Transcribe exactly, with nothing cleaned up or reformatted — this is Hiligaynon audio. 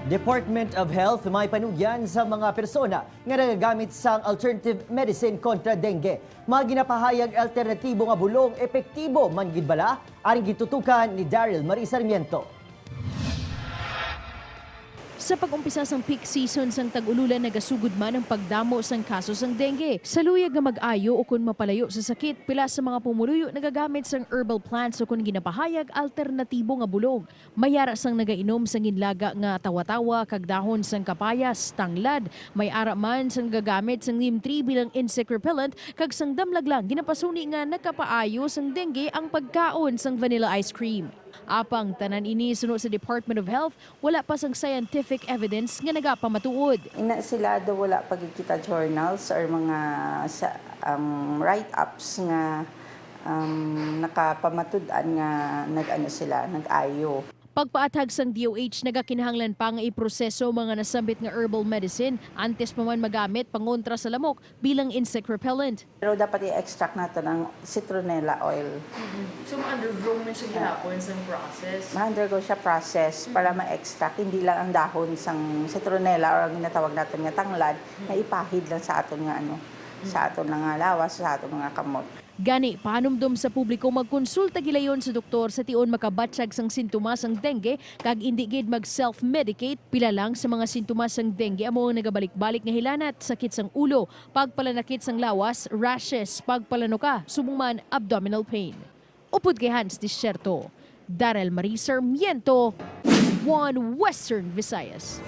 Department of Health may panugyan sa mga persona nga nagagamit sang alternative medicine kontra dengue. Mga ginapahayag alternatibo nga bulong, epektibo man gid bala? Aring gitutukan ni Daryl Marie Sarmiento. Sa pag-umpisa sang peak season sang tag-ulolan, nagasugod man ang pagdamo sang kaso sang dengue. Sa luyag nga mag-ayo ukon mapalayo sa sakit, pila sa mga pumuluyo nagagamit sang herbal plants ukon ginapahayag alternatibo nga bulong. May ara sang nagainom sang ginlaga nga tawa-tawa kag dahon sang kapayas, tanglad. May ara man sang gagamit sang neem tree bilang insect repellent, kag sang damlag lang ginapasuni nga nagapaayo sang dengue ang pagkaon sang vanilla ice cream. Apang tanan ini, suno sa Department of Health, wala pa sang scientific evidence nga nagapamatuod. Ina sila daw wala pa gid kita journals or mga sa, um, write-ups nga, um, nakapamatud-an nga nag-ano sila, nag-ayo. Pagpaathag sang D O H, nagakinahanglan pa nga iproseso ang mga nasambit nga herbal medicine antes pa man magamit pangontra sa lamok bilang insect repellent. Pero dapat i-extract naton ang citronella oil. So, ma-undergo man siya gihapon sang process? Ma-undergo siya process para ma-extract, hindi lang ang dahon sang citronella or ang ginatawag naton nga tanglad na ipahid lang sa aton nga ano, sa aton nga lawas, sa aton nga kamot. Gani, panumdom sa publiko magkonsulta gilayon sa doktor sa tion makabatyag sang sintomas sang dengue kag indi gid mag-self-medicate. Pila lang sa mga sintomas sang dengue amo ang nagabalik-balik nga hilanat, sakit sang ulo, pagpalanakit sang lawas, rashes, pagpalanuka, subong man abdominal pain. Upod kay Hans Desierto, Daryl Marie Sarmiento, One Western Visayas.